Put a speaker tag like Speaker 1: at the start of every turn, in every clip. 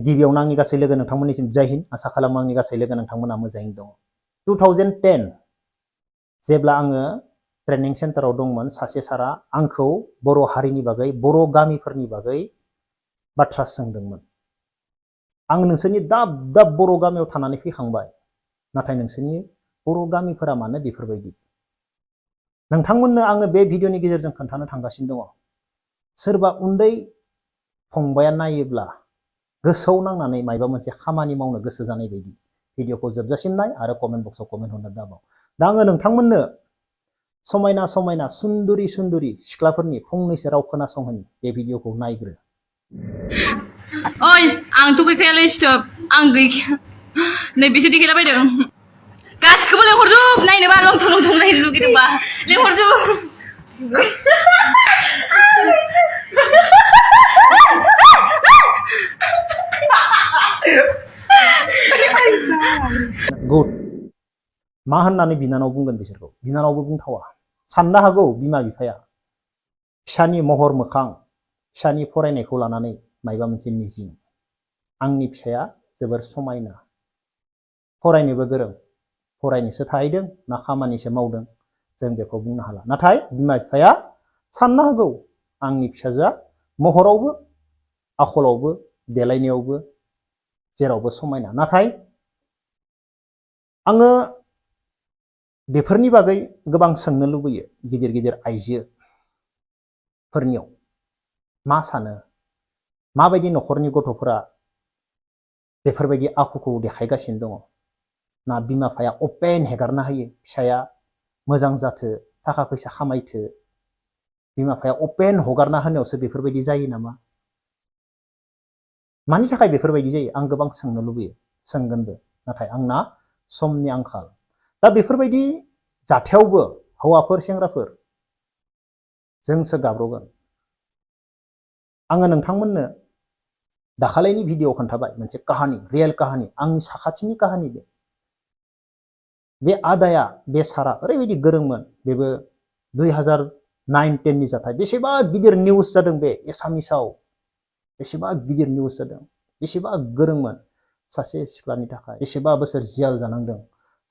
Speaker 1: गिबियावनो आंनि गासै लोगो नोंथांमोननिसिम जय हिन्द आसा खालामो आंनि गासै लोगो नोंथांमोना मोजाङैनो दङ 2010 जेब्ला आङो ट्रेनिं सेन्टाराव दंमोन सासे सारा आंखौ बर' हारिनि बागै बर' गामिफोरनि बागै बाथ्रा सोंदोंमोन आं नोंसोरनि दाब दाब बर' गामियाव थानानै फैखांबाय नाथाय नोंसोरनि बर' गामिफोरा मानो बेफोरबायदि नोंथांमोननो आङो बे भिडिअनि गेजेरजों खोन्थानो थांगासिनो दङ सोरबा उन्दै फंबाया नायोब्ला गोसोआव नांनानै मायबा मोनसे खामानि मावनो गोसो जानाय बायदि भिडिअखौ जोबजासिम नाय आरो कमेन्ट बक्सआव कमेन्ट हरनो दाबाव दा आङो नोंथांमोननो समायना समायना सुन्दुरि सुन्दुरि सिख्लाफोरनि फंनैसो राव खोनासंहोनि बे भिडिअखौ नायग्रो
Speaker 2: ओइ आंथ' गैखायालै स्टप आं गैखाया नै बिसोर देखायलाबायदों गासिखौबो लेंहरजोब नायनोबा लंथं लंथं नायनो लुगैदोंबा लेंहरजोब
Speaker 1: गुड मा होननानै बिनानाव बुंगोन बिसोरखौ बिनानावबो बुंथावा साननो हागौ बिमा बिफाया फिसानि महर मोखां फिसानि फरायनायखौ लानानै मायबा मोनसे मिजिं आंनि फिसाया जोबोर समायना फरायनोबो गोरों फरायनोसो थाहैदों ना खामानिसो मावदों जों बेखौ बुंनो हाला नाथाय बिमा बिफाया साननो हागौ आंनि फिसाजोआ महरावबो आखलावबो देलायनायावबो जेरावबो समायना नाथाय आङो बेफोरनि बागै गोबां सोंनो लुबैयो गिदिर गिदिर आइजोफोरनियाव मा सानो माबायदि नखरनि गथ'फोरा बेफोरबायदि आखुखौ देखायगासिनो दङ ना बिमा बिफाया अपेन हेगारना होयो फिसाया मोजां जाथो थाखा फैसा खामायथो बिमा बिफाया अपेन हगारना होनायावसो बेफोरबायदि जायो नामा मानि थाखाय बेफोरबायदि जायो आं गोबां सोंनो लुबैयो सोंगोनबो नाथाय आंना समनि आंखाल दा बेफोरबायदि जाथायावबो हौवाफोर सेंग्राफोर जोंसो गाब्रगोन आङो नोंथांमोननो दाखालिनि भिडिअ खोन्थाबाय मोनसे काहानि रियेल काहानि आंनि साखाथिनि काहानि बे आदाया बे सारा ओरैबायदि गोरोंमोन बेबो 2009-10 नि जाथाय बेसेबा गिदिर निउस जादों बे एसामिसाव बेसेबा गिदिर निउस जादों बेसेबा गोरोंमोन सासे सिख्लानि थाखाय बेसेबा बोसोर जियाल जानांदों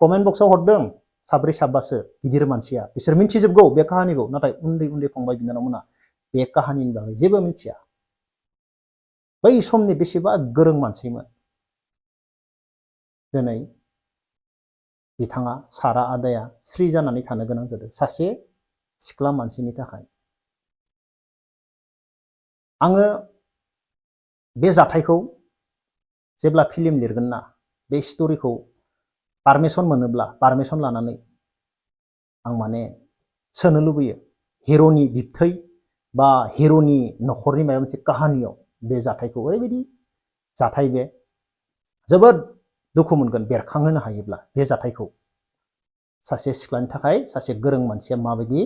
Speaker 1: कमेन्ट बक्सआव हरदों साब्रै साबासो गिदिर मानसिया बिसोर मिन्थिजोबगौ बे काहानिखौ नाथाय उन्दै उन्दै फंबाय बिनानावमोना बे काहानिनि बागै जेबो मिथिया बै समनि बेसेबा गोरों मानसिमोन दिनै बिथाङा सारा आदाया स्रि जानानै थानो गोनां जादों सासे सिख्ला मानसिनि थाखाय आङो बे जाथायखौ जेब्ला फिल्म लिरगोन ना बे स्ट'रिखौ पारमिसन मोनोब्ला पारमिसन लानानै आं माने सोनो लुबैयो हिर'नि बिबथै बा हिर'नि नखरनि माबा मोनसे काहानियाव बे जाथायखौ ओरैबायदि जाथाय बे जोबोद दुखु मोनगोन बेरखांहोनो हायोब्ला बे जाथायखौ सासे सिख्लानि थाखाय सासे गोरों मानसिया माबायदि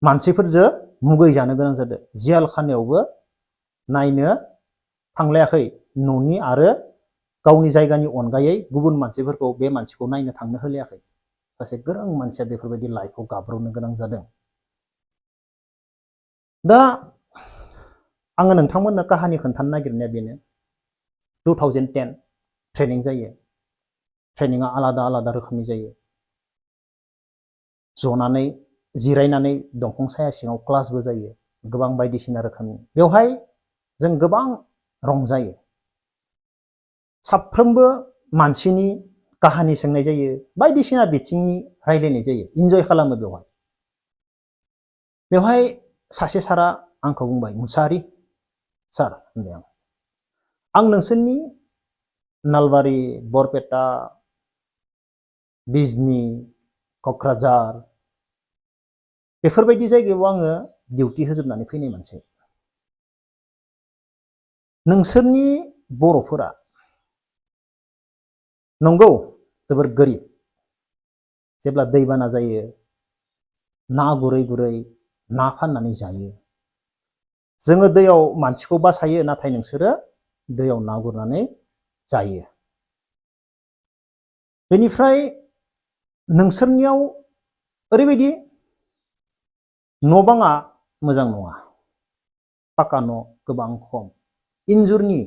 Speaker 1: मानसिफोरजों मुगै जानो गोनां जादों जियाल खानायावबो नायनो थांलायाखै न'नि आरो गावनि जायगानि अनगायै गुबुन मानसिफोरखौ बे मानसिखौ नायनो थांनो होलायाखै सासे गोरों मानसिया बेफोरबायदि लाइफआव गाब्र'नो गोनां जादों दा आङो नोंथांमोननो काहानि खोन्थानो नागिरनाया बेनो 2010 ट्रेनिं जायो ट्रेनिंआ आलादा आलादा रोखोमनि जायो जनानै जिरायनानै दंफां साया सिङाव क्लासबो जायो गोबां बायदिसिना रोखोमनि बेवहाय जों गोबां रंजायो साफ्रोमबो मानसिनि काहानि सोंनाय जायो बायदिसिना बिथिंनि रायलायनाय जायो इन्जय खालामो बेवहाय सासे सारा आंखौ बुंबाय मुसाहारि सार होनबाय आं नोंसोरनि नालबारि बरपेटा बिजनि क'क्राझार बेफोरबायदि जायगायाव आङो डिउटि होजोबनानै फैनाय मानसि नोंसोरनि बर'फोरा नंगौ जोबोर गोरिब जेब्ला दैबाना जायो ना गुरै गुरै ना फाननानै जायो जोङो दैयाव मानसिखौ बासायो नाथाय नोंसोरो दैयाव ना गुरनानै जायो बेनिफ्राय नोंसोरनियाव ओरैबायदि न' बाङा मोजां नङा पाका न' गोबां खम इन्जुरनि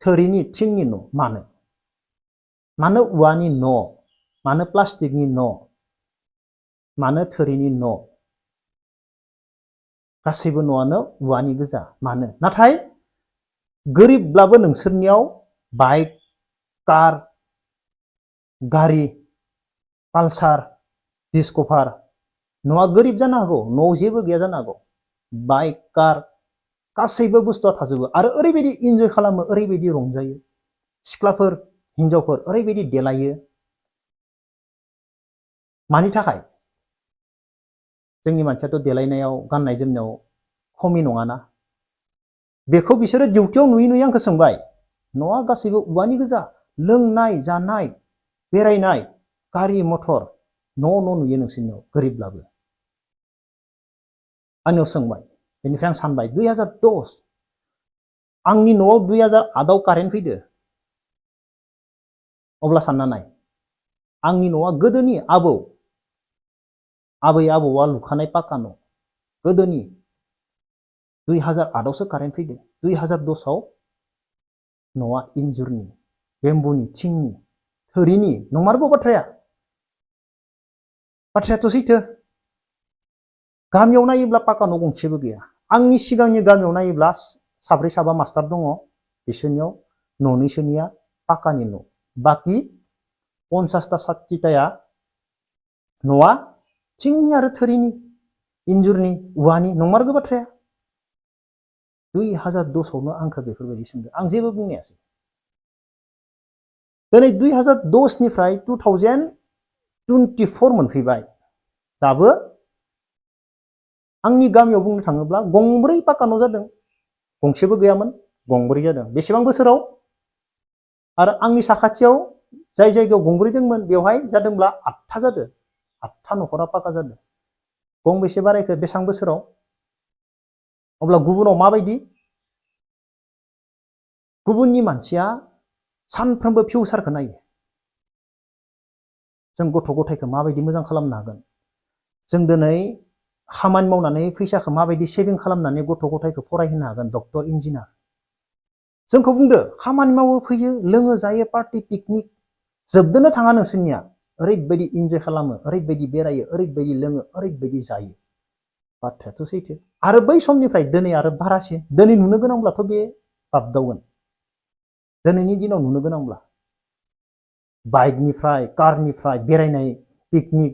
Speaker 1: थोरिनि थिंनि न' मानो औवानि न' मानो प्लास्टिकनि न' मानो थोरिनि न' गासैबो न'आनो औवानि गोजा मानो नाथाय गोरिबब्लाबो नोंसोरनियाव बाइक कार गारि पालसार डिस्कभार न'आ गोरिब जानो हागौ न'आव जेबो गैया जानो हागौ बाइक कार गासैबो बुस्थुआ थाजोबो आरो ओरैबायदि इन्जय खालामो ओरैबायदि रंजायो सिख्लाफोर हिनजावफोर ओरैबायदि देलायो मानि थाखाय जोंनि मानसियाथ' देलायनायाव गाननाय जोमनायाव खमि नङाना बेखौ बिसोरो डिउटियाव नुयै आंखौ सोंबाय न'आ गासैबो औवानि गोजा लोंनाय जानाय बेरायनाय गारि मथर न' नुयो नोंसोरनियाव गोरिबब्लाबो आंनियाव सोंबाय बेनिफ्राय आं सानबाय 2010 आंनि न'आव 2008 आव कारेन्ट फैदो अब्ला सानना नाय आंनि न'आ गोदोनि आबै आबौआ लुखानाय पाका न' गोदोनि 2008 आवसो कारेन्ट फैदो 2010 आव न'आ इन्जुरनि बेम्बुनि थिंनि थोरिनि नंमारगौ बाथ्रायाथ' सैथो गामियाव नायोब्ला पाका न' गंसेबो गैया आंनि सिगांनि गामियाव नायोब्ला साब्रै साबा मास्टार दङ बिसोरनियाव न'नैसोनिया पाकानि न' बाखि 50टा 60टाया न'आ थिंनि आरो थोरिनि इन्जुरनि औवानि नंमारगौ बाथ्राया 2010 आवनो आंखौ बेफोरबायदि सोंदों आं जेबो बुंनायासै दिनै 2010 निफ्राय 2024 मोनफैबाय दाबो आंनि गामियाव बुंनो थाङोब्ला गंब्रै पाका न' जादों गंसेबो गैयामोन गंब्रै जादों बेसेबां बोसोराव आरो आंनि साखाथियाव जाय जायगायाव गंब्रै दंमोन बेवहाय जादोंब्ला 8था जादों 8था न'खरा पाका जादों गंबेसे बारायखो बेसेबां बोसोराव अब्ला गुबुनाव माबायदि गुबुननि मानसिया सानफ्रोमबो फिउचारखौ नायो जों गथ' गथायखौ माबायदि मोजां खालामनो हागोन जों दिनै खामानि मावनानै फैसाखौ माबायदि सेभिं खालामनानै गथ' गथायखौ फरायहोनो हागोन डक्टर इन्जिनियार जोंखौ बुंदो खामानि मावो फैयो लोङो जायो पार्टि पिकनिक जोबदोनो थाङा नोंसोरनिया ओरैबायदि इन्जय खालामो ओरैबायदि बेरायो ओरैबायदि लोङो ओरैबायदि जायो बाथ्रायाथ' सैथो आरो बै समनिफ्राय दिनै आरो बारासिन दिनै नुनो गोनांब्लाथ' बे बाबदावगोन दिनैनि दिनाव नुनो गोनांब्ला बाइकनिफ्राय कारनिफ्राय बेरायनाय पिकनिक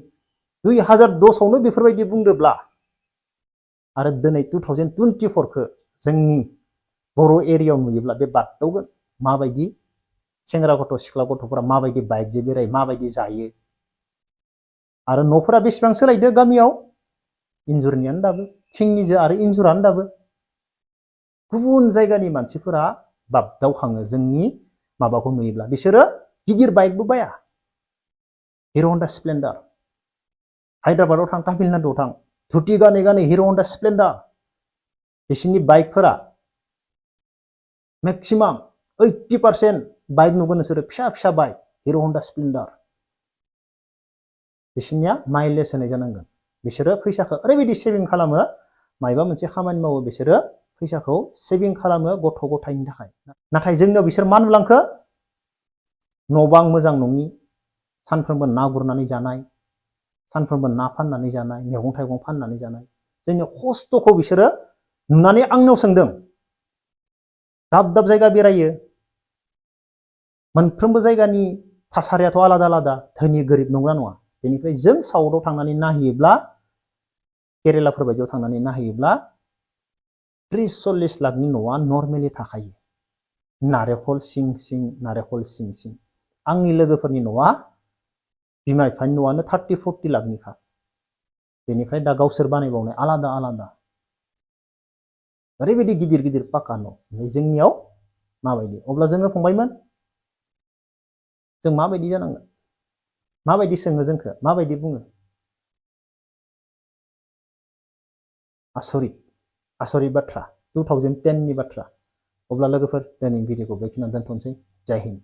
Speaker 1: 2010 आवनो बेफोरबायदि बुंदोब्ला आरो दिनै 2024 जोंनि बर' एरियायाव नुयोब्ला बे बाददावगोन माबायदि सेंग्रा गथ' सिख्ला गथ'फोरा माबायदि बाइकजों बेरायो माबायदि जायो आरो न'फोरा बेसेबां सोलायदो गामियाव इन्जुरनियानो दाबो थिंनिजों आरो इन्जुरानो दाबो गुबुन जायगानि मानसिफोरा बाबदावखाङो जोंनि माबाखौ नुयोब्ला बिसोरो गिदिर बाइकबो बाया हिर' हन्डा स्प्लेन्डार हायद्राबादाव थां तामिलनाडुआव थां धुति गानै गानै हिर' हन्डा स्प्लेन्डार बिसोरनि बाइकफोरा मेक्सिमाम 80% बाइक नुगोन नोंसोरो फिसा फिसा बाइक हिर' हन्डा स्प्लेन्डार बिसोरनिया माइलेज होनाय जानांगोन बिसोरो फैसाखौ ओरैबायदि सेभिं खालामो मायबा मोनसे खामानि मावो बिसोरो फैसाखौ सेभिं खालामो गथ' गथायनि थाखाय नाथाय जोंनियाव बिसोर मा नुलांखो न' बां मोजां नङि सानफ्रोमबो ना गुरनानै जानाय सानफ्रोमबो ना फाननानै जानाय मैगं थाइगं फाननानै जानाय जोंनि खस्थ'खौ बिसोरो नुनानै आंनाव सोंदों दाब दाब जायगा बेरायो मोनफ्रोमबो जायगानि थासारियाथ' आलादा आलादा धोनि गोरिब नंगौना नङा बेनिफ्राय जों साउथआव थांनानै नायहैयोब्ला केरेलाफोर बायदियाव थांनानै नायहैयोब्ला 30-40 लाखनि न'आ नर्मेलि थाखायो नारेंखल सिं सिं आंनि लोगोफोरनि न'आ बिमा बिफानि न'आनो 30-40 लाखनिखा बेनिफ्राय दा गावसोर बानायबावनाय आलादा आलादा ओरैबायदि गिदिर गिदिर पाका न' ओमफ्राय जोंनियाव माबायदि अब्ला जोङो फंबायमोन जों माबायदि जानांगोन माबायदि सोङो जोंखौ माबायदि बुङो आसरित बाथ्रा 2010 नि बाथ्रा अब्ला लोगोफोर दिनैनि भिडिअखौ बेखिनियावनो दोनथ'नोसै जय हिन्द